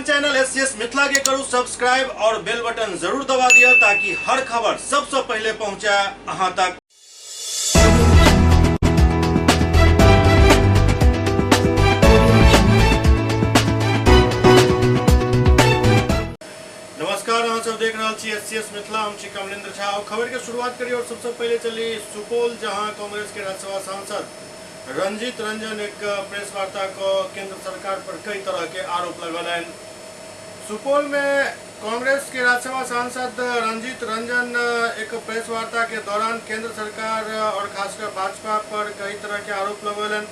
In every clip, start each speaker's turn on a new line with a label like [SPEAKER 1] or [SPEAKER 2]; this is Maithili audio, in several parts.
[SPEAKER 1] अपन चैनल एससीएस मिथिला के करू सब्सक्राइब और बेल बटन जरूर दबा दिया ताकि हर खबर सबसे पहले पहुंचे अहां तक। नमस्कार, अहाँ सब देख रहल छी एससीएस मिथिला, हम छी कमलेंद्र झा। और खबर के शुरुआत करी और सबसे पहले चली सुपौल, जहां कांग्रेस के राज्यसभा सांसद रंजीत रंजन एक प्रेस वार्ता को केंद्र सरकार पर कई तरह के आरोप लगौलनि। सुपौल में कांग्रेस के राज्यसभा सांसद रंजीत रंजन एक प्रेस वार्ता के दौरान केंद्र सरकार और खासकर भाजपा पर कई तरह के आरोप लगौलनि।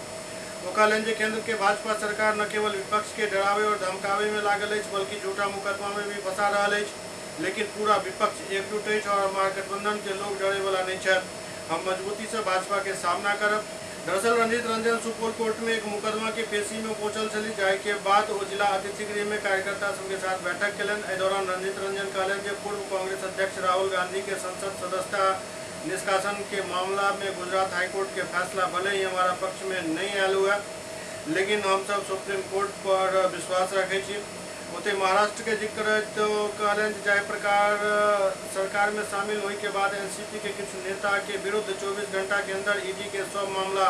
[SPEAKER 1] ओ कहलनि जे केंद्र के भाजपा सरकार न केवल विपक्ष के डरावे और धमकावे में लागल अछि, बल्कि झूठा मुकदमा में भी फंसा रहल अछि। लेकिन पूरा विपक्ष एकजुट अछि और महागठबंधन के लोग डरे वाला नहीं छथि। हम मजबूती से भाजपा के सामना करब। दरअसल रंजीत रंजन सुपौल कोर्ट में एक मुकदमा के पेशी में पहुंचल छली, जाहि के बाद ओ जिला अतिथि गृह में कार्यकर्ता सबके साथ बैठक केलनि। एहि दौरान रंजीत रंजन कहलनि जे पूर्व कांग्रेस अध्यक्ष राहुल गांधी के संसद सदस्यता निष्कासन के मामला में गुजरात हाईकोर्ट के फैसला भले ही हमारा पक्ष में नहीं आयल हुआ, लेकिन हम सब सुप्रीम कोर्ट पर विश्वास रखे छी। ओतहि महाराष्ट्र के जिक्र करैत ओ कहलनि जे जाहि प्रकार सरकार में शामिल होय के बाद एनसीपी के किछु नेता के विरुद्ध 24 घंटा के अंदर ईडी के सब मामला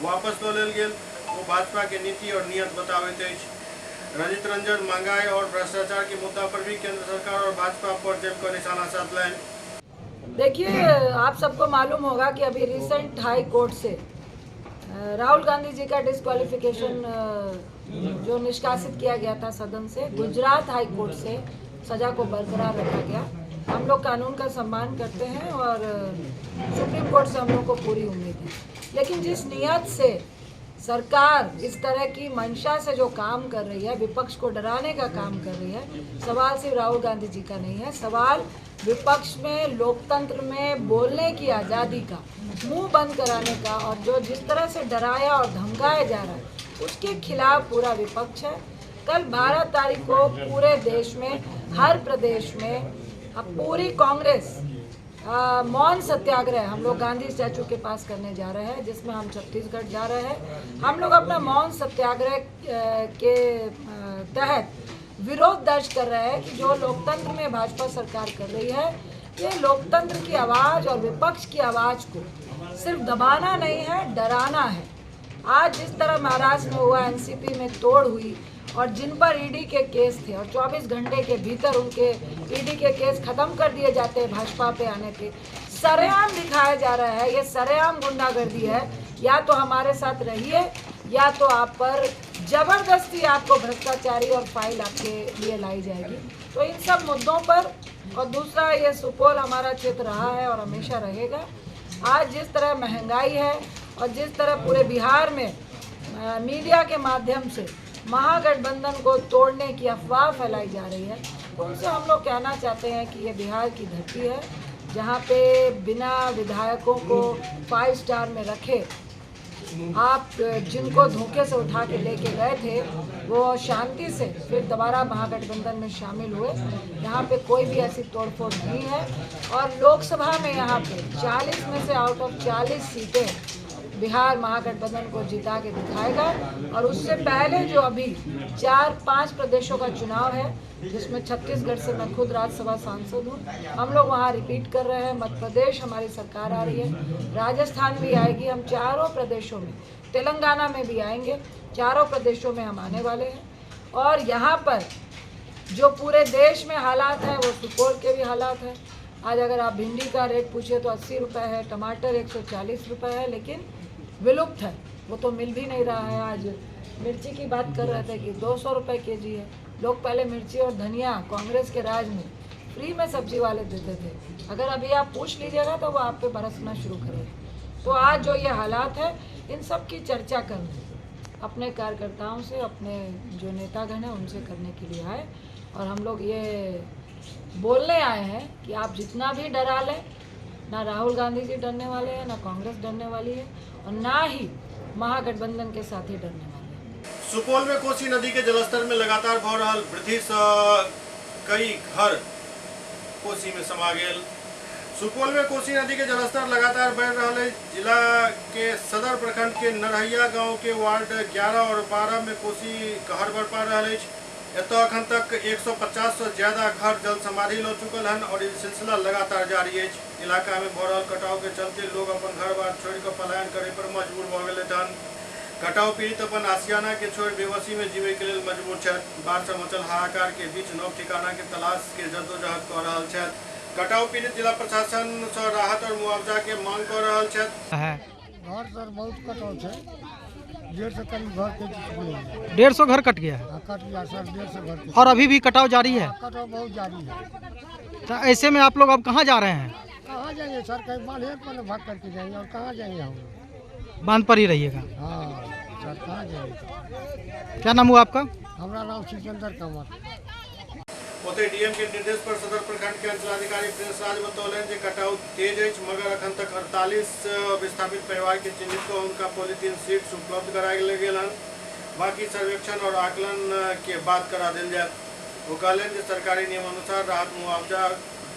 [SPEAKER 1] वापस लऽ लेल गेल, ओ भाजपा के नीति और नियत बताबैत अछि। रंजीत रंजन महंगाई और भ्रष्टाचार के मुद्दा पर भी केंद्र सरकार और भाजपा पर जमकर निशाना साधलनि।
[SPEAKER 2] देखिए, आप सबको मालूम होगा कि अभी रिसेंट हाई कोर्ट से राहुल गांधी जी का डिस्क्वालिफिकेशन जो निष्कासित किया गया था सदन से, गुजरात हाई कोर्ट से सजा को बरकरार रखा गया। हम लोग कानून का सम्मान करते हैं और सुप्रीम कोर्ट से हम लोग को पूरी उम्मीद है। लेकिन जिस नियत से सरकार इस तरह की मंशा से जो काम कर रही है, विपक्ष को डराने का काम कर रही है, सवाल सिर्फ राहुल गांधी जी का नहीं है, सवाल विपक्ष में लोकतंत्र में बोलने की आज़ादी का, मुंह बंद कराने का, और जो जिस तरह से डराया और धमकाया जा रहा है उसके खिलाफ पूरा विपक्ष है। कल 12 तारीख को पूरे देश में, हर प्रदेश में अब पूरी कांग्रेस मौन सत्याग्रह हम लोग गांधी स्टैचू के पास करने जा रहे हैं, जिसमें हम छत्तीसगढ़ जा रहे हैं। हम लोग अपना मौन सत्याग्रह के तहत विरोध दर्ज कर रहे हैं कि जो लोकतंत्र में भाजपा सरकार कर रही है, ये लोकतंत्र की आवाज़ और विपक्ष की आवाज़ को सिर्फ दबाना नहीं है, डराना है। आज जिस तरह महाराष्ट्र में हुआ, एनसीपी में तोड़ हुई और जिन पर ईडी के केस थे और 24 घंटे के भीतर उनके ईडी के केस खत्म कर दिए जाते हैं भाजपा पे आने पे, सरेआम दिखाया जा रहा है। ये सरेआम गुंडागर्दी है। या तो हमारे साथ रहिए या तो आप पर जबरदस्ती आपको भ्रष्टाचारी और फाइल आपके लिए लाई जाएगी। तो इन सब मुद्दों पर, और दूसरा ये सुपौल हमारा क्षेत्र रहा है और हमेशा रहेगा। आज जिस तरह महंगाई है और जिस तरह पूरे बिहार में मीडिया के माध्यम से महागठबंधन को तोड़ने की अफवाह फैलाई जा रही है, तो उनसे हम लोग कहना चाहते हैं कि ये बिहार की धरती है, जहाँ पे बिना विधायकों को 5 स्टार में रखे आप जिनको धोखे से उठा के लेके गए थे वो शांति से फिर दोबारा महागठबंधन में शामिल हुए। यहाँ पे कोई भी ऐसी तोड़फोड़ नहीं है। और लोकसभा में यहाँ पे 40 में से आउट ऑफ 40 सीटें बिहार महागठबंधन को जिता के दिखाएगा। और उससे पहले जो अभी 4-5 प्रदेशों का चुनाव है, जिसमें छत्तीसगढ़ से मैं खुद राज्यसभा सांसद हूँ, हम लोग वहाँ रिपीट कर रहे हैं। मध्य प्रदेश हमारी सरकार आ रही है, राजस्थान भी आएगी, हम चारों प्रदेशों में, तेलंगाना में भी आएंगे, चारों प्रदेशों में हम आने वाले हैं। और यहाँ पर जो पूरे देश में हालात हैं वो सुपौल के भी हालात हैं। आज अगर आप भिंडी का रेट पूछिए तो 80 रुपये है, टमाटर 140 रुपये है, लेकिन विलुप्त है, वो तो मिल भी नहीं रहा है। आज मिर्ची की बात कर रहे थे कि 200 रुपये के जी है। लोग पहले मिर्ची और धनिया कांग्रेस के राज में फ्री में सब्जी वाले देते थे। अगर अभी आप पूछ लीजिएगा तो वो आप पे बरसना शुरू करेंगे। तो आज जो ये हालात है, इन सब की चर्चा करने अपने कार्यकर्ताओं से, अपने जो नेतागण हैं उनसे करने के लिए आए। और हम लोग ये बोलने आए हैं कि आप जितना भी डरा लें, ना राहुल गांधी जी डरने वाले हैं, ना कांग्रेस डरने वाली है, और ना ही महागठबंधन के साथी डरने वाले हैं।
[SPEAKER 1] सुपौल में कोसी नदी के जलस्तर में लगातार भऽ रहल वृद्धि से कई घर कोसी में समा गेल। सुपौल में कोसी नदी के जलस्तर लगातार बढ़ रहा है। जिला के सदर प्रखंड के नरहैया गांव के वार्ड 11 और 12 में कोसी कहर बरपा रहा है। एतऽ अखन तक 150 से ज्यादा घर जल समाधि लऽ चुकल हन और ई सिलसिला लगातार जारी अछि। इलाका में भऽ रहल कटाव के चलते लोग अपन घर बार छोड़ि कऽ पलायन करे पर मजबूर भऽ गेल हन। कटाव पीड़ित अपन आशियाना के छोड़ि बेबसी में जीवे के लेल मजबूर छथि। बाढ़ से मचल हाहाकार के बीच नव ठिकाना के तलाश के जद्दोजहद कऽ रहल छथि। कटाव पीड़ित जिला प्रशासन से राहत और मुआवजा के मांग कऽ रहल छथि।
[SPEAKER 3] घर सर बहुत कटाव है, 150 करीब घर कट।
[SPEAKER 4] 150 घर कट गया है।
[SPEAKER 3] कट गया सर, 150 घर के।
[SPEAKER 4] और अभी भी कटाव जारी है।
[SPEAKER 3] कटाव बहुत जारी है।
[SPEAKER 4] तो ऐसे में आप लोग अब कहाँ जा रहे हैं?
[SPEAKER 3] कहाँ जाएंगे सर, कहीं बांध पर भाग करके जाएंगे और कहाँ जाएंगे हम लोग?
[SPEAKER 4] बांध पर ही रहिएगा।
[SPEAKER 3] हाँ सर, कहाँ जाएंगे।
[SPEAKER 4] क्या नाम हुआ आपका?
[SPEAKER 3] हमारा नाम सिकंदर कंवर।
[SPEAKER 1] ओतहि डीएम के निर्देश पर सदर प्रखंड के अंचलाधिकारी प्रिंस राज बतौलनि जे कटाव तेज अछि, मगर अखन तक 48 विस्थापित परिवार के चिन्हित कऽ हुनका पॉलीथीन सीट्स उपलब्ध करायल गेल हन। बाकी सर्वेक्षण और आकलन के बाद करा देल जायत। ओ कहलनि जे सरकारी नियमानुसार राहत मुआवजा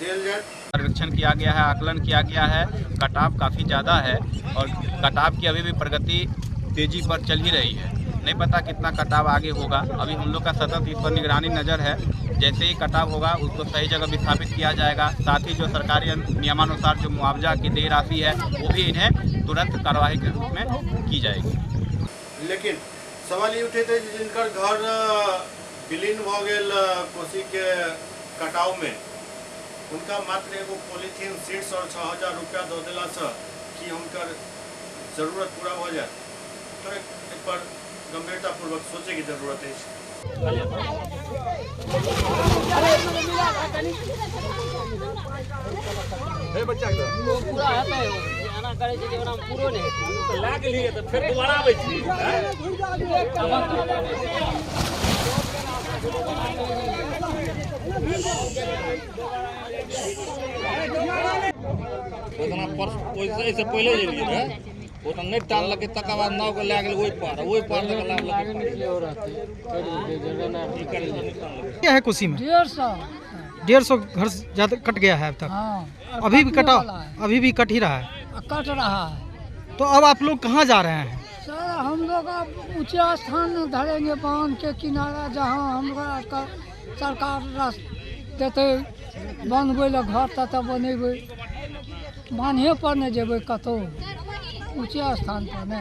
[SPEAKER 1] देल जायत।
[SPEAKER 5] सर्वेक्षण किया गया है, आकलन किया गया है, कटाव काफ़ी ज़्यादा है और कटाव की अभी भी प्रगति तेजी पर चल ही रही है। नहीं पता कितना कटाव आगे होगा, अभी हम लोग का सतत इस पर निगरानी नज़र है। जैसे ही कटाव होगा उसको सही जगह विस्थापित किया जाएगा। साथ ही जो सरकारी नियमानुसार जो मुआवजा की देय राशि है वो भी इन्हें तुरंत कार्रवाई के रूप में की जाएगी।
[SPEAKER 1] लेकिन सवाल ये उठे थे जिनकर घर विलीन भऽ गेल कोसी के कटाव में, उनका मात्र एगो पॉलीथीन सीट्स और 6000 रुपया दऽ देला से कि हुनकर जरूरत पूरा भऽ जायत? तो एक पर गंभीरतापूर्वक सोचे की जरूरत है।
[SPEAKER 6] ओहिसँ पहिले गेलियै रहए, ओतऽ नहि टानलकै, तकर बाद नावके लए गेलै ओहि पार, ओहि पार तक लाबलकै।
[SPEAKER 4] क्या है कोसी में?
[SPEAKER 3] 150।
[SPEAKER 4] 150 घर ज्यादा कट गया है अब तक।
[SPEAKER 3] हाँ,
[SPEAKER 4] अभी भी कटा, अभी भी कट ही रहा है।
[SPEAKER 3] कट रहा है।
[SPEAKER 4] तो अब आप लोग कहाँ जा रहे हैं?
[SPEAKER 3] सर हम लोग अब ऊँचे स्थान में धरेंगे, बांध के किनारा, जहाँ हमरा सरकार देते बनबै लए घर ततऽ बनेबै, बान्हे पर नहि जेबै कतहु, ऊँचे स्थान पर ने।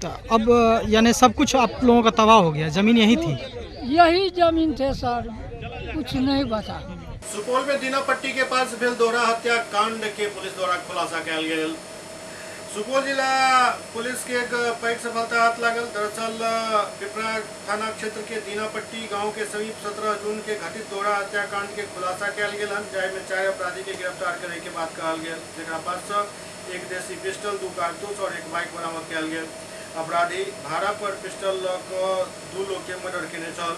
[SPEAKER 4] तो अब यानी सब कुछ आप लोगों का तबाह हो गया, जमीन यही थी?
[SPEAKER 3] यही जमीन थे सर, कुछ नहीं बचा।
[SPEAKER 1] सुपौल में दीनापट्टी के पास भेल दोहरा हत्या कांड के पुलिस द्वारा खुलासा कयल गेल। सुपौल जिला पुलिस के एक पैघ सफलता हाथ लागल। दरअसल पिपरा थाना क्षेत्र के दीनापट्टी गांव के समीप 17 जून के घटित दोहरा हत्याकांड के खुलासा कयल गेल हन, जाहिमे 4 अपराधी के गिरफ्तार करे के बात कहल गेल, जेकरा पास से एक देसी पिस्टल, 2 कारतूस और एक बाइक बरामद कयल गेल। अपराधी भाड़ा पर पिस्टल लऽ कऽ 2 लोग के मर्डर केने छल।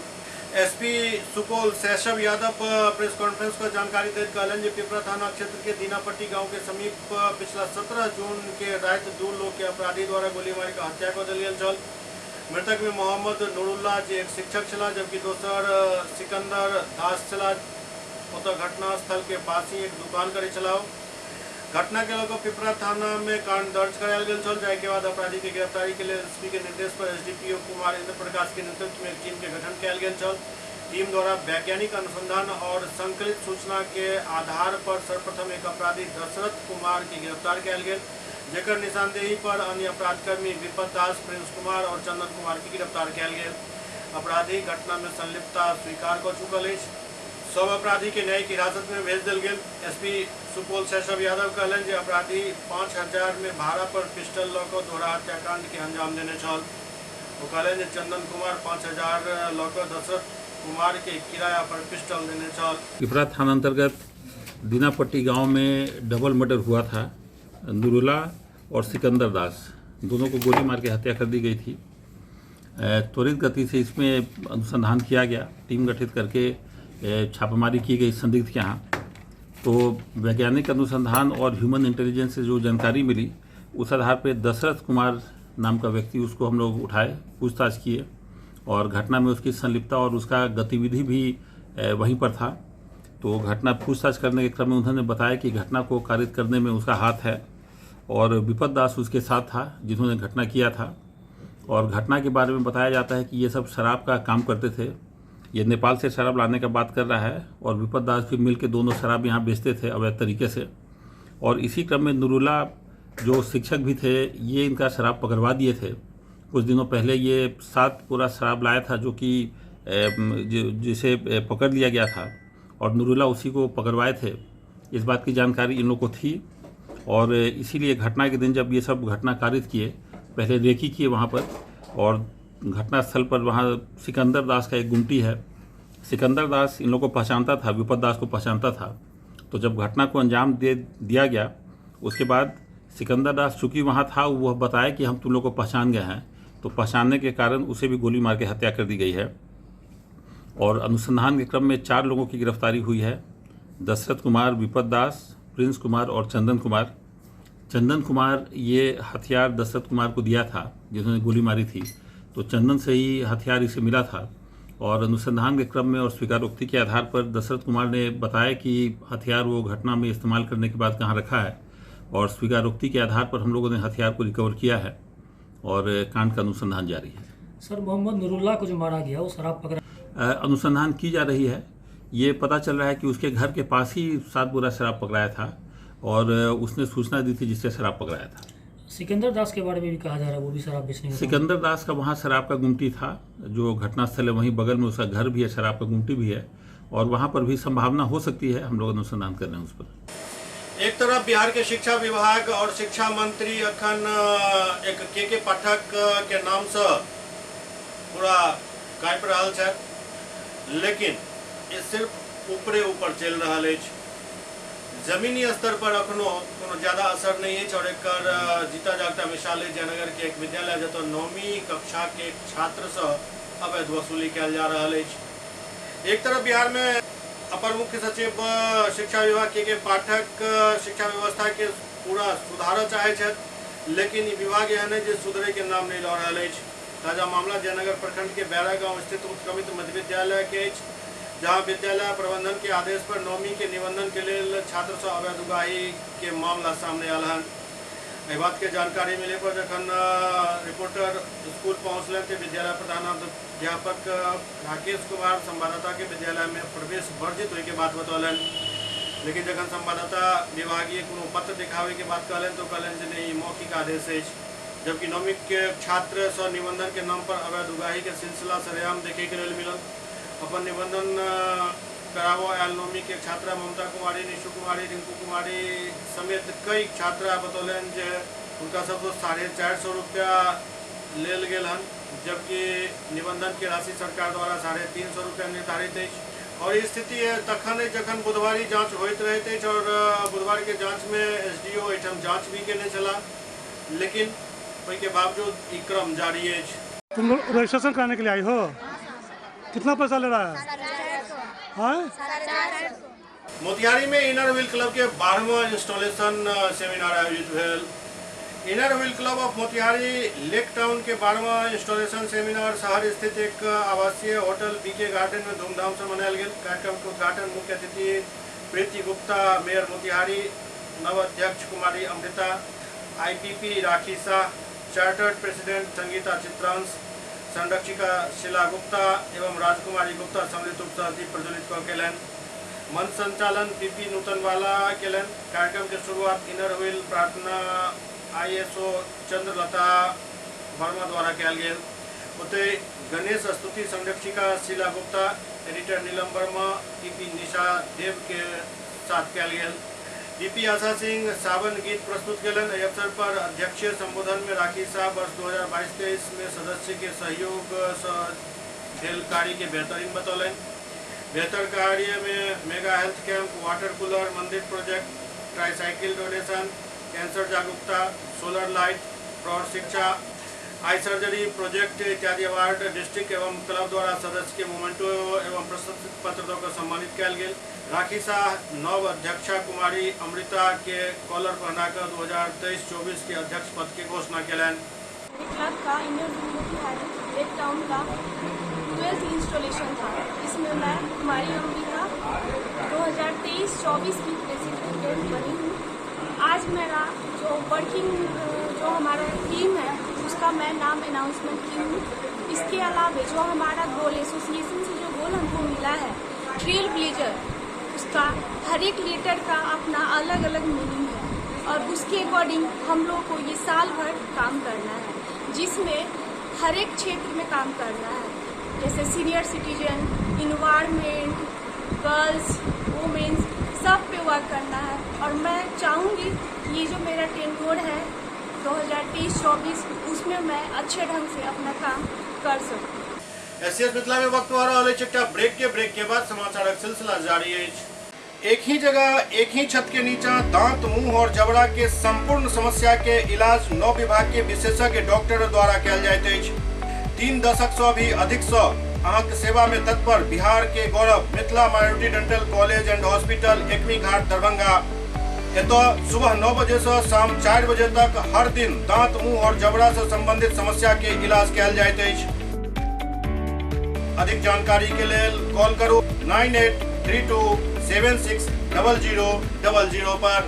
[SPEAKER 1] SP Supaul Shaishav Yadav press conference पर जानकारी दैत कहलनि जे पिपरा थाना क्षेत्र के दीनापट्टी गांव के समीप पिछला 17 जून के राति 2 लोग के अपराधी द्वारा गोली मारि कऽ हत्या कऽ देल गेल छल। मृतक में मोहम्मद नूरुल्ला जे एक शिक्षक छलाह, जबकि दोसर सिकंदर दास छलाह। ओतऽ घटनास्थल के पास ही एक दुकान करै छलाह। घटना के लऽ कऽ पिपरा थाना में कांड दर्ज करायल गेल छल, जाहि के बाद अपराधी के गिरफ्तारी के लेल एसपी के निर्देश पर एसडीपीओ कुमार इंद्र प्रकाश के नेतृत्व में एक टीम के गठन कयल गेल छल। टीम द्वारा वैज्ञानिक अनुसंधान और संकलित सूचना के आधार पर सर्वप्रथम एक अपराधी दशरथ कुमार के गिरफ्तार कयल गेल, जेकर निशानदेही पर अन्य अपराधकर्मी विपत दास, प्रिंस कुमार और चंदन कुमार के गिरफ्तार कयल गेल। अपराधी घटना में संलिप्तता स्वीकार कऽ चुकल अछि। सब अपराधी के न्यायिक हिरासत में भेज देल गेल। एसपी सुपौल शैशव यादव कहलनि जे अपराधी 5000 में भाड़ा पर पिस्टल लऽ कऽ दोहरा हत्याकांड के अंजाम देने छल। ओ कहलनि जे चंदन कुमार 5000 लऽ कऽ दशरथ कुमार के किराया पर पिस्टल देने छल।
[SPEAKER 7] पिपरा थाना अंतर्गत दीनापट्टी गांव में डबल मर्डर हुआ था। नूरुल्ला और सिकंदर दास दोनों को गोली मार के हत्या कर दी गई थी। त्वरित गति से इसमें अनुसंधान किया गया, टीम गठित करके छापेमारी की गई संदिग्ध के यहाँ। तो वैज्ञानिक अनुसंधान और ह्यूमन इंटेलिजेंस से जो जानकारी मिली उस आधार पर दशरथ कुमार नाम का व्यक्ति, उसको हम लोग उठाए, पूछताछ किए और घटना में उसकी संलिप्तता और उसका गतिविधि भी वहीं पर था। तो घटना पूछताछ करने के क्रम में उन्होंने बताया कि घटना को कारित करने में उसका हाथ है और विपत दास उसके साथ था जिन्होंने घटना किया था। और घटना के बारे में बताया जाता है कि ये सब शराब का काम करते थे। ये नेपाल से शराब लाने का बात कर रहा है और विपत दास भी मिल के दोनों शराब यहाँ बेचते थे अवैध तरीके से। और इसी क्रम में नुरुल्ला जो शिक्षक भी थे, ये इनका शराब पकड़वा दिए थे। कुछ दिनों पहले ये 7 पूरा शराब लाया था जो कि जिसे पकड़ लिया गया था और नुरुल्ला उसी को पकड़वाए थे। इस बात की जानकारी इन लोगों को थी और इसीलिए घटना के दिन जब ये सब घटना कारित किए, पहले रेकी किए वहाँ पर और घटनास्थल पर वहाँ सिकंदर दास का एक गुमटी है। सिकंदर दास इन लोगों को पहचानता था, विपत दास को पहचानता था। तो जब घटना को अंजाम दे दिया गया उसके बाद सिकंदर दास चूँकि वहाँ था, वह बताया कि हम तुम लोग को पहचान गए हैं, तो पहचानने के कारण उसे भी गोली मार के हत्या कर दी गई है। और अनुसंधान के क्रम में 4 लोगों की गिरफ्तारी हुई है, दशरथ कुमार, विपत दास, प्रिंस कुमार और चंदन कुमार। चंदन कुमार ये हथियार दशरथ कुमार को दिया था जिन्होंने गोली मारी थी, तो चंदन से ही हथियार इसे मिला था। और अनुसंधान के क्रम में और स्वीकारोक्ति के आधार पर दशरथ कुमार ने बताया कि हथियार वो घटना में इस्तेमाल करने के बाद कहाँ रखा है और स्वीकारोक्ति के आधार पर हम लोगों ने हथियार को रिकवर किया है और कांड का अनुसंधान जारी है।
[SPEAKER 8] सर, मोहम्मद नुरुल्ला को जो मारा गया वो शराब पकड़ा,
[SPEAKER 7] अनुसंधान की जा रही है। ये पता चल रहा है कि उसके घर के पास ही 7 बोरा शराब पकड़ाया था और उसने सूचना दी थी जिससे शराब पकड़ाया था।
[SPEAKER 8] सिकंदर दास के बारे में भी कहा जा रहा है वो भी शराब बेचने का।
[SPEAKER 7] सिकंदर दास का वहाँ शराब का गुमटी था, जो घटनास्थल है वहीं बगल में उसका घर भी है, शराब का गुमटी भी है और वहाँ पर भी संभावना हो सकती है। हम लोग अनुसंधान कर रहे हैं उस पर।
[SPEAKER 1] एक तरफ बिहार के शिक्षा विभाग और शिक्षा मंत्री अखन एक के पाठक के नाम से पूरा कापि रहल छथि, लेकिन ये सिर्फ ऊपरे ऊपर चलि रहल अछि। जमीनी स्तर पर अखनो कोनो ज्यादा असर नहीं अछि और एकर जीता जागता मिसाल अछि जयनगर के एक विद्यालय जतय 9वीं कक्षा के छात्र से अवैध वसूली कयल जा रहल अछि। एक तरफ बिहार में अपर मुख्य सचिव शिक्षा विभाग के पाठक शिक्षा व्यवस्था के पूरा सुधारऽ चाहै छथि, लेकिन ई विभाग एहन अछि जे सुधरे के नाम नहीं लऽ रहल अछि। ताजा मामला जयनगर प्रखंड के बैरा गांव स्थित उत्क्रमित मध्य विद्यालय के अछि, जहां विद्यालय प्रबंधन के आदेश पर 9वीं के निबंधन के लेल छात्र से अवैध उगाही के मामला सामने आयल हन। एहि बात के जानकारी मिले पर जखन रिपोर्टर स्कूल पहुँचल तो विद्यालय प्रधानाध्यापक राकेश कुमार संवाददाता के विद्यालय में प्रवेश वर्जित होय के बात बतौलनि, लेकिन जखन संवाददाता विभागीय कोनो पत्र दिखावे के बात कहलनि तो कहलनि जे नहीं, मौखिक आदेश अछि। जबकि 9वीं के छात्र से निबंधन के नाम पर अवैध उगाही के सिलसिला सरेआम देखे के लेल मिलल। अपन निबंधन कराबऽ आयल 9वीं के छात्रा ममता कुमारी, निशु कुमारी, रिंकू कुमारी समेत कई छात्रा बतौलनि जे हुनका सबसँ 450 रुपया लेल गेल हन, जबकि निबंधन के राशि सरकार द्वारा 350 रुपया निर्धारित अछि। और स्थिति तखन अछि जखन बुधवारी जाँच होइत रहैत अछि और बुधवार के जाँच में SDO एहिठाम जाँच भी केने छलाह, लेकिन ओहिके बावजूद ई क्रम जारी अछि।
[SPEAKER 9] तुम रजिस्ट्रेशन कराने के लिए आई हो, कितना पैसा ले रहा है? हाँ?
[SPEAKER 1] मोतिहारी में इनर व्हील क्लब के 12वां इंस्टॉलेशन सेमिनार आयोजित भेल। Inner Wheel Club of Motihari Lake Town के 12वां इंस्टॉलेशन सेमिनार शहर स्थित एक आवासीय होटल बीके गार्डन में धूमधाम से मनायल गेल। कार्यक्रम के उद्घाटन मुख्य अतिथि प्रीति गुप्ता, मेयर मोतिहारी, नव अध्यक्ष Kumari Amrita, IPP Rakhi Shah, chartered president Sangeeta Chitransh, संरक्षिका Sheela Gupta एवं राजकुमारी गुप्ता सम्मिलित रूप से दीप प्रज्वलित कऽ केलनि। मंच संचालन पीपी नूतनवाला केलनि। कार्यक्रम के शुरुआत इनर व्हील प्रार्थना ISO Chandralata Verma द्वारा कयल गेल। ओतहि गणेश स्तुति संरक्षिका शीला गुप्ता, एडिटर नीलम वर्मा, पीपी निशा देव के साथ कयल गेल। डीपी आशा सिंह सावन गीत प्रस्तुत केलनि। एहि अवसर पर अध्यक्षीय संबोधन में राखी शाह वर्ष 2022-23 में सदस्य के सहयोग से भेल कार्य के बेहतरीन बतौलनि। बेहतर कार्य में mega health camp, water cooler, मंदिर प्रोजेक्ट, ट्राईसाइकिल डोनेशन, कैंसर जागरूकता, सोलर लाइट, प्रौढ़ शिक्षा, आई सर्जरी प्रोजेक्ट इत्यादि अवार्ड डिस्ट्रिक्ट एवं क्लब द्वारा सदस्य के मोमेंटो एवं प्रशस्ति पत्र दऽ कऽ सम्मानित कयल गेल। राखी शाह नव अध्यक्षा कुमारी अमृता के कॉलर पहनाकर 2023-24 के अध्यक्ष पद के घोषणा केलनि।
[SPEAKER 10] क्लब का इनर व्हील मोतिहारी लेक टाउन का 12th installation था। इसमें मैं कुमारी अमृता 2023-24 की प्रेसिडेंट बनी हूँ। आज मेरा जो वर्किंग जो हमारा टीम है उसका मैं नाम अनाउंसमेंट की हूँ। इसके अलावा जो हमारा गोल एसोसिएशन से जो रोल हमको मिला है ट्रेल ब्लेजर, उसका हर एक लेटर का अपना अलग अलग मीनिंग है और उसके अकॉर्डिंग हम लोग को ये साल भर काम करना है, जिसमें हर एक क्षेत्र में काम करना है, जैसे senior citizen, environment, girls, womens, सब पे वर्क करना है। और मैं चाहूँगी कि ये जो मेरा टेन्योर है 2023-24, उसमें मैं अच्छे ढंग से अपना काम कर सकूँ।
[SPEAKER 1] एससीएस मिथिला में वक्त भऽ रहल अछि एकटा ब्रेक के बाद समाचारक सिलसिला जारी अछि। एक ही जगह एक ही छत के नीचा दांत, मुंह और जबड़ा के संपूर्ण समस्या के इलाज 9 विभाग के विशेषज्ञ डॉक्टर द्वारा कयल जाइत अछि। 3 दशक से भी अधिक से अहाँके सेवा में तत्पर बिहार के गौरव Mithila minority dental college and hospital, Ekmi Ghat, Darbhanga. एतऽ सुबह 9 बजे से शाम 4 बजे तक हर दिन दांत, मुंह और जबड़ा से संबंधित समस्या के इलाज कयल जाइत अछि। अधिक जानकारी के लेल कॉल करू 9832 760000 पर।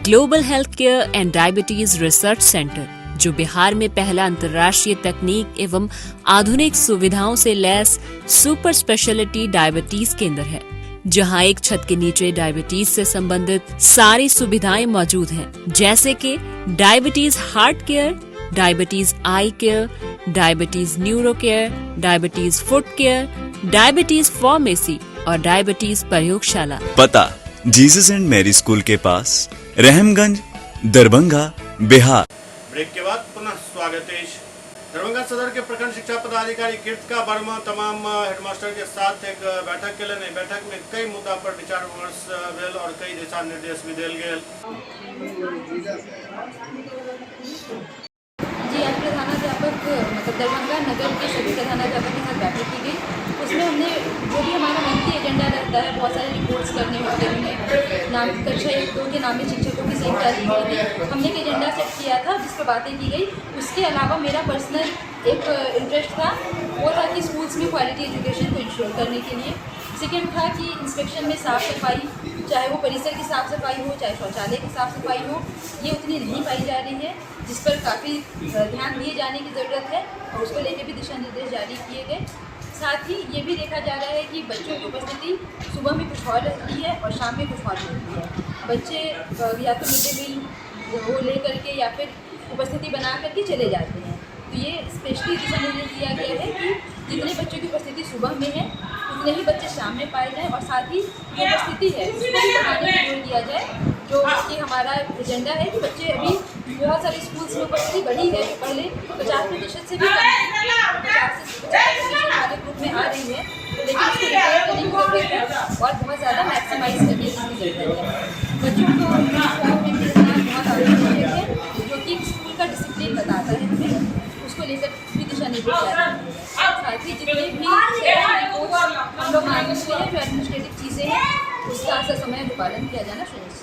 [SPEAKER 11] Global health care and diabetes research centre, जो बिहार में पहला अंतर्राष्ट्रीय तकनीक एवं आधुनिक सुविधाओं से लैस सुपर स्पेशलिटी डायबिटीज केंद्र है, जहां एक छत के नीचे डायबिटीज से संबंधित सारी सुविधाएं मौजूद हैं, जैसे कि diabetes heart care, diabetes eye care, diabetes neuro care, diabetes foot care, diabetes pharmacy और डायबिटीज प्रयोगशाला।
[SPEAKER 12] पता जीसस एंड मैरी स्कूल के पास, रहमगंज, दरभंगा, बिहार।
[SPEAKER 1] ब्रेक के बाद पुनः स्वागत है। दरभंगा सदर के प्रखंड शिक्षा पदाधिकारी कीर्तिका वर्मा तमाम हेडमास्टर के साथ एक बैठक केलनि। बैठक में कई मुद्दा पर विचार विमर्श भेल और कई दिशा निर्देश भी देल गेल।
[SPEAKER 13] जी, आज प्रधानाध्यापक मतलब दरभंगा नगर के सभी प्रधानाध्यापक के साथ बैठक की गई। उसमें हमने जो भी हमारा मंथली एजेंडा रहता है, बहुत सारे रिपोर्ट्स करने होते हैं, उन्हें नाम कक्षा 1-2 के नामी शिक्षकों की संख्या दी गई थी। हमने एक एजेंडा सेट किया था जिस पर बातें की गई। उसके अलावा मेरा पर्सनल एक इंटरेस्ट था, वो था कि स्कूल्स में क्वालिटी एजुकेशन को इंश्योर करने के लिए। सेकेंड था कि इंस्पेक्शन में साफ़ सफाई, चाहे वो परिसर की साफ़ सफाई हो, चाहे शौचालय की साफ़ सफाई हो, ये उतनी नहीं पाई जा रही है, जिस पर काफ़ी ध्यान दिए जाने की ज़रूरत है और उसको लेकर भी दिशा निर्देश जारी किए गए। साथ ही ये भी देखा जा रहा है कि बच्चों की उपस्थिति सुबह में कुछ और रहती है और शाम में कुछ और रहती है। बच्चे या तो मिड डे मील वो ले करके या फिर उपस्थिति बना करके चले जाते हैं। तो ये स्पेशली दिशा निर्देश दिया गया है कि जितने बच्चों की उपस्थिति सुबह में है उतने ही बच्चे शाम में पाए जाएँ और साथ ही जो उपस्थिति है उसको भी बढ़ाने पर जोर दिया जाए। जो कि हमारा एजेंडा है कि बच्चे अभी बहुत सारे स्कूल्स में उपस्थिति बढ़ी है, जो पहले 50% से भी कम 50 से 50% वाले ग्रुप में आ रही है, लेकिन उसको रिपेयर करने की जरूरत है और बहुत ज़्यादा मैक्सिमाइज करने की जरूरत है। बच्चों को यूनिफॉर्म में भेजना बहुत आवश्यक है, जो कि स्कूल का डिसिप्लिन बताता है हमें, उसको लेकर भी दिशा निर्देश जारी है। साथ ही जितने भी रिपोर्ट्स हम लोग मांगते हैं, जो एडमिनिस्ट्रेटिव चीज़ें हैं, उसका समय अनुपालन किया जाना सुनिश्चित।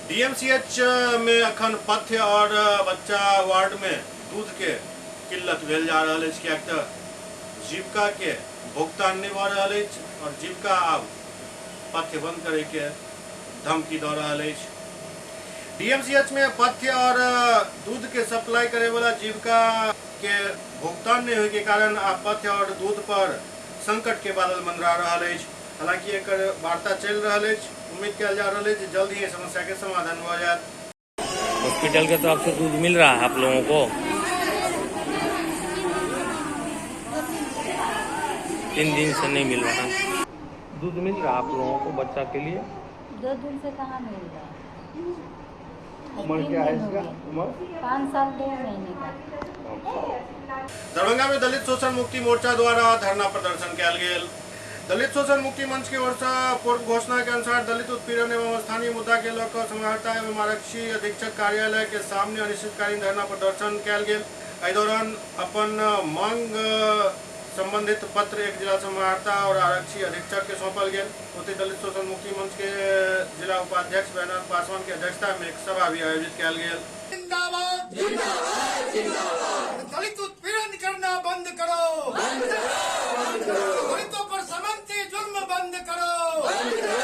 [SPEAKER 1] डीएमसीएच में अखन पथ्य और बच्चा वार्ड में दूध के किल्लत भेल जा रहल अछि, किएक तऽ जीविका के भुगतान नहीं भऽ रहल अछि और जीविका आब पथ्य बंद करे के धमकी दऽ रहल अछि। डीएमसीएच में पथ्य और दूध के सप्लाई करे वाला जीविका के भुगतान नहीं होय के कारण आब पथ्य और दूध पर संकट के बादल मंडरा रहल अछि। हालांकि एकर वार्ता चलि रहल अछि, उम्मीद कयल जा रहल अछि जल्द ही समस्या के समाधान हो जाए।
[SPEAKER 6] हॉस्पिटल के तरफ से दूध मिल रहा है आप लोगों को? 3 दिन से नहीं मिल रहा दूध। मिल रहा आप लोगों को बच्चा के लिए?
[SPEAKER 14] 2 दिन से कहाँ मिल रहा है।
[SPEAKER 6] उम्र क्या है इसका? उम्र
[SPEAKER 14] 5 साल 2 महीने का।
[SPEAKER 1] दरभंगा में दलित शोषण मुक्ति मोर्चा द्वारा धरना प्रदर्शन कयल गेल। दलित शोषण मुक्ति मंच के ओर से पूर्व घोषणा के अनुसार दलित उत्पीड़न एवं स्थानीय मुद्दा के लऽ समाहर्ता एवं आरक्षी अधीक्षक कार्यालय के सामने अनिश्चितकालीन धरना प्रदर्शन कयल गेल। एहि दौरान अपन मांग संबंधित पत्र एक जिला समाहर्ता और आरक्षी अधीक्षक के सौंपल गेल। ओतहि दलित शोषण मुक्ति मंच के जिला उपाध्यक्ष बैनाथ पासवान के अध्यक्षता में एक सभा भी आयोजित कयल गेल।
[SPEAKER 15] जिंदाबाद जिंदाबाद जिंदाबाद, दलित उत्पीड़न करना बंद करो, बंद करो, बंद करो, दलितों पर समंती जुल्म बंद करो, बंद करो,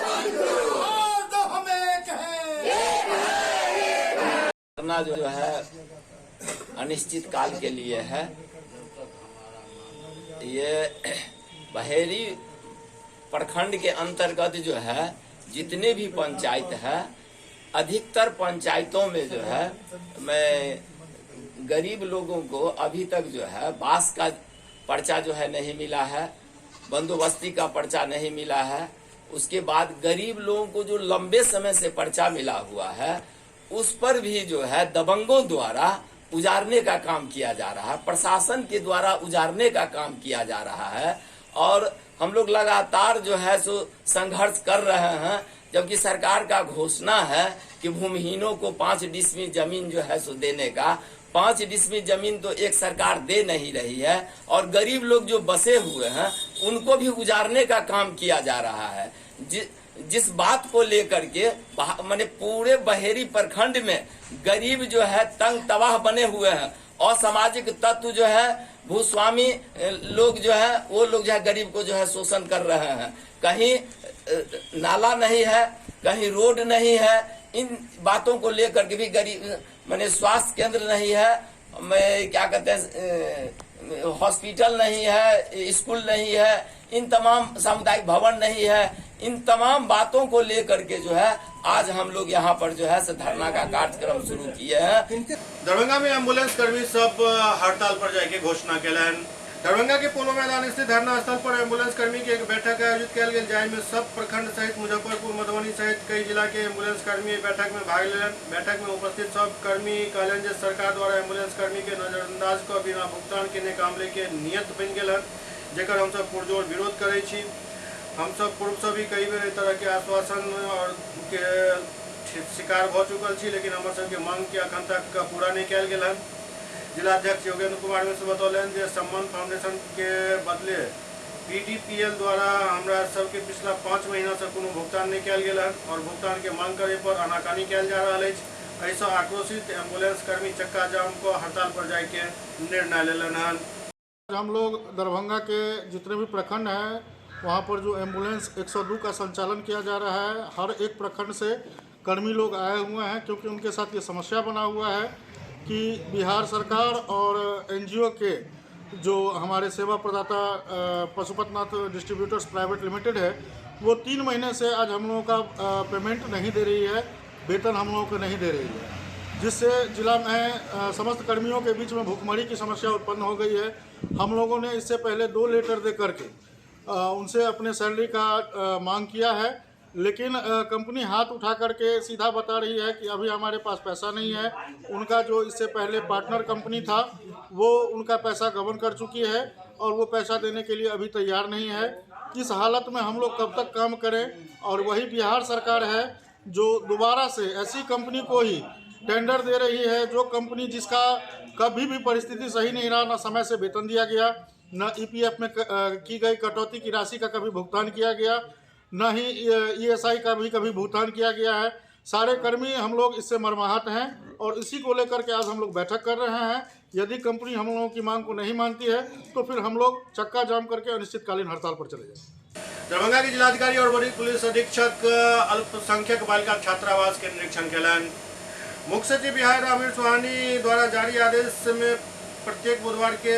[SPEAKER 15] बंद करो, और तो हम एक हैं।
[SPEAKER 6] धरना जो है
[SPEAKER 16] अनिश्चित काल के लिए है। ये बहेरी प्रखंड के अंतर्गत जो है जितने भी पंचायत है, अधिकतर पंचायतों में जो है मैं गरीब लोगों को अभी तक जो है बांस का पर्चा जो है नहीं मिला है, बंदोबस्ती का पर्चा नहीं मिला है। उसके बाद गरीब लोगों को जो लंबे समय से पर्चा मिला हुआ है उस पर भी जो है दबंगों द्वारा उजाड़ने का काम किया जा रहा है, प्रशासन के द्वारा उजाड़ने का काम किया जा रहा है। और हम लोग लगातार जो है सो संघर्ष कर रहे हैं, जबकि सरकार का घोषणा है कि भूमिहीनों को 5 डिसमिल जमीन जो है सो देने का। 5 डिसमिल जमीन तो एक सरकार दे नहीं रही है और गरीब लोग जो बसे हुए हैं उनको भी उजाड़ने का काम किया जा रहा है। जिस बात को लेकर के माने पूरे बहेरी प्रखंड में गरीब जो है तंग तबाह बने हुए हैं। असामाजिक तत्व जो है, भूस्वामी लोग जो है वो लोग जो है गरीब को जो है शोषण कर रहे हैं। कहीं नाला नहीं है, कहीं रोड नहीं है, इन बातों को लेकर के भी गरीब माने स्वास्थ्य केंद्र नहीं है, मैं क्या कहते हैं हॉस्पिटल नहीं है, स्कूल नहीं है, इन तमाम सामुदायिक भवन नहीं है। इन तमाम बातों को लेकर के जो है आज हम लोग यहाँ पर जो है धरना का कार्यक्रम शुरू किए हैं।
[SPEAKER 1] दरभंगा में एम्बुलेंस कर्मी सब हड़ताल पर जाए के घोषणा केलनि। दरभंगा के पोलो मैदान स्थित धरना स्थल पर एम्बुलेंस कर्मी के एक बैठक आयोजित कयल गेल, जाहि में सब प्रखंड सहित मुजफ्फरपुर, मधुबनी सहित कई जिला के एम्बुलेंस कर्मी बैठक में भाग लेलनि। बैठक में उपस्थित सब कर्मी कहलनि जे सरकार द्वारा एम्बुलेंस कर्मी के नजरअंदाज क बिना भुगतान केने काम लेके नियत बनि गेल हन, जेकर हमसब पुरजोर विरोध करै छी। हमसब पूर्व से भी कई बेर एहि तरह के आश्वासन और के शिकार भऽ चुकल छी, लेकिन हमर सबके मांग के अखन तक पूरा नहीं कयल गेल हन। जिलाध्यक्ष योगेंद्र कुमार मिश्र बतौलनि जे सम्मान फाउंडेशन के बदले पीडीपीएल द्वारा हमरा सबके पिछला 5 महीना से कोनो भुगतान नहीं कयल गेल हन और भुगतान के मांग करे पर आनाकानी कयल जा रहल अछि। एहिसँ आक्रोशित एम्बुलेंस कर्मी चक्का जाम क हड़ताल पर जाय के निर्णय लेलनि हन।
[SPEAKER 17] हम लोग दरभंगा के जितने भी प्रखंड हैं वहाँ पर जो एम्बुलेंस 102 का संचालन किया जा रहा है, हर एक प्रखंड से कर्मी लोग आए हुए हैं, क्योंकि उनके साथ ये समस्या बना हुआ है कि बिहार सरकार और एनजीओ के जो हमारे सेवा प्रदाता पशुपतिनाथ डिस्ट्रीब्यूटर्स प्राइवेट लिमिटेड है, वो 3 महीने से आज हम लोगों का पेमेंट नहीं दे रही है, वेतन हम लोगों को नहीं दे रही है, जिससे जिला में समस्त कर्मियों के बीच में भुखमरी की समस्या उत्पन्न हो गई है। हम लोगों ने इससे पहले 2 लेटर दे करके उनसे अपने सैलरी का मांग किया है, लेकिन कंपनी हाथ उठा करके सीधा बता रही है कि अभी हमारे पास पैसा नहीं है। उनका जो इससे पहले पार्टनर कंपनी था वो उनका पैसा गबन कर चुकी है और वो पैसा देने के लिए अभी तैयार नहीं है। इस हालत में हम लोग कब तक काम करें? और वही बिहार सरकार है जो दोबारा से ऐसी कंपनी को ही टेंडर दे रही है, जो कंपनी जिसका कभी भी परिस्थिति सही नहीं रहा, ना समय से वेतन दिया गया, न ईपीएफ में की गई कटौती की राशि का कभी भुगतान किया गया, न ही ईएसआई का भी कभी भुगतान किया गया है। सारे कर्मी हम लोग इससे मरमाहत हैं और इसी को लेकर के आज हम लोग बैठक कर रहे हैं। यदि कंपनी हम लोगों की मांग को नहीं मानती है तो फिर हम लोग चक्का जाम करके अनिश्चितकालीन हड़ताल पर चले जाएंगे।
[SPEAKER 1] दरभंगा के जिलाधिकारी और वरीय पुलिस अधीक्षक अल्पसंख्यक बालिका छात्रावास के निरीक्षण केलनि। मुख्य सचिव बिहार आमिर सुहानी द्वारा जारी आदेश में प्रत्येक बुधवार के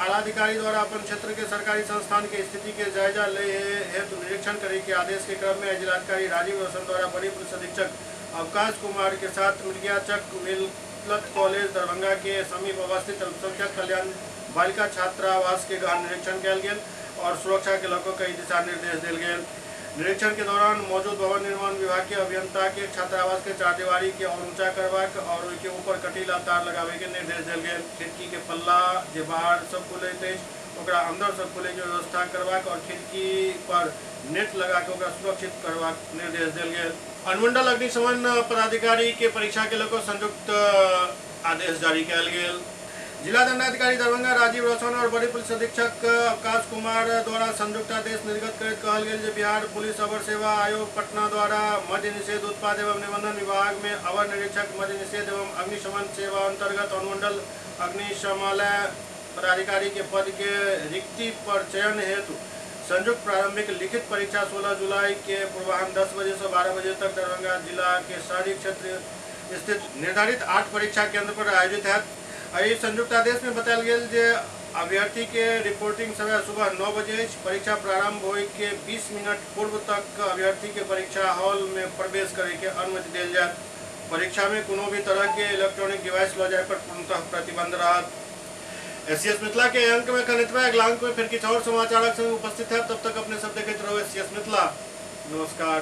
[SPEAKER 1] आलाधिकारी द्वारा अपन क्षेत्र के सरकारी संस्थान के स्थिति के जायजा ले हेतु निरीक्षण करे के आदेश के क्रम में जिलाधिकारी राजीव रोशन द्वारा वरीय पुलिस अधीक्षक अवकाश कुमार के साथ मिर्गियाचक मिलत कॉलेज दरभंगा के समीप अवस्थित अल्पसंख्यक कल्याण बालिका छात्रावास के गहन निरीक्षण कयल गेल और सुरक्षा के लऽ कऽ कई दिशा निर्देश देल गेल। निरीक्षण के दौरान मौजूद भवन निर्माण विभाग के अभियंता के छात्रावास के चारदीवारी के और ऊंचा करबाक और ओहिके ऊपर कटीला तार लगावे के निर्देश देल गेल। खिड़की के पल्ला जे बाहर सब खुलैत अछि ओकरा अंदर से खुले के व्यवस्था करबाक और खिड़की पर नेट लगा के ओकरा सुरक्षित करबाक निर्देश देल गेल। अनुमंडल अग्निशमन पदाधिकारी के परीक्षा के लऽ कऽ संयुक्त आदेश जारी कयल गेल। जिला दंडाधिकारी दरभंगा राजीव रोशन और वरीय पुलिस अधीक्षक अवकाश कुमार द्वारा संयुक्त आदेश निर्गत करैत कहल गेल जे बिहार पुलिस अवर सेवा आयोग पटना द्वारा मद्य निषेध उत्पाद एवं निबंधन विभाग में अवर निरीक्षक मद्य निषेध एवं अग्निशमन सेवा अंतर्गत अनुमंडल अग्निशमालय पदाधिकारी के पद के रिक्ति पर चयन हेतु संयुक्त प्रारंभिक लिखित परीक्षा 16 जुलाई के पूर्वाह्न 10 बजे से 12 बजे तक दरभंगा जिला के शहरी क्षेत्र स्थित निर्धारित 8 परीक्षा केंद्र पर आयोजित है। एहि संयुक्त आदेश में बतायल गेल जे अभ्यर्थी के रिपोर्टिंग समय सुबह 9 बजे अछि। परीक्षा प्रारंभ होय के 20 मिनट पूर्व तक अभ्यर्थी के परीक्षा हॉल में प्रवेश करे के अनुमति देल जायत। परीक्षा में कोनो भी तरह के इलेक्ट्रॉनिक डिवाइस लऽ जाय पर पूर्णतः प्रतिबंध रहत। एससीएस मिथिला के अंक में एखन एतबे। अगला अंक में फिर किछु और समाचारक संग उपस्थित है। तब तक अपने सब देखैत रहो एससीएस मिथिला। नमस्कार।